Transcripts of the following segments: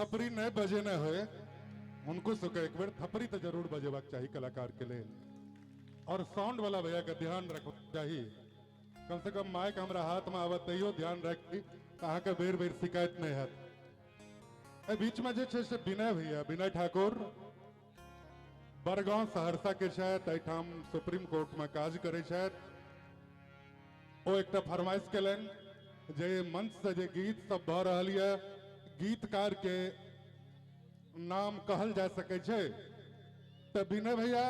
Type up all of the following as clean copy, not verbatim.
थपड़ी नहि बजेने होय हुनको सबके एक बेर थपड़ी तऽ जरूर बजेबाक चाही कलाकार के लेल। और साउंड वाला भैया के ध्यान रखबाक चाही, कम से कम माइक हमरा हाथ में आबत तैयो ध्यान रखी तऽ अहाँके बेर बेर शिकायत नहि हैत। एहि बीच में जे छै से विनय भैया, विनय ठाकुर बड़गांव सहरसा के छथि, एहिठाम सुप्रीम कोर्ट में काज करै छथि। ओ एकटा फरमाइश केलनि जे मंच से जे गीत सब भऽ रहल यऽ गीतकार के नाम कहल जा सकै छै। तऽ विनय भैया,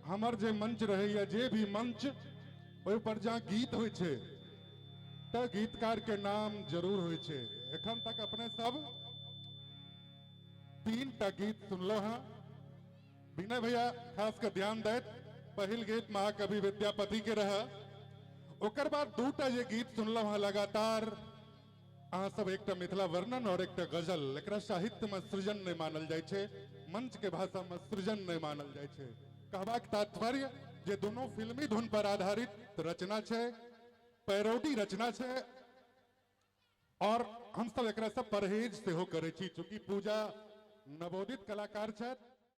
हमर जे मंच रहैया, जे भी मंच, ओहि पर जहाँ गीत होइ छै तऽ गीतकार के नाम जरूर होइ छै। एखन तक अपने सब 3 टा गीत सुनलहुँ हँ। विनय भैया खास के ध्यान दैत, पहिल गीत महाकवि विद्यापति के रहे, ओकर बाद 2टा जे गीत सुनलहुँ हँ लगातार अहाँ सब, एकटा मिथिला वर्णन और एकटा गजल। एकरा साहित्य में सृजन नहीं मानल जाइ छै, मंच के भाषा में सृजन नहीं मानल जाइ छै। कहबाक तात्पर्य जे दोनों फिल्मी धुन पर आधारित रचना छै, पैरोडी रचना छै, और हम सब एकरा सब परहेज सेहो करै छी। चूंकि पूजा नवोदित कलाकार छथि,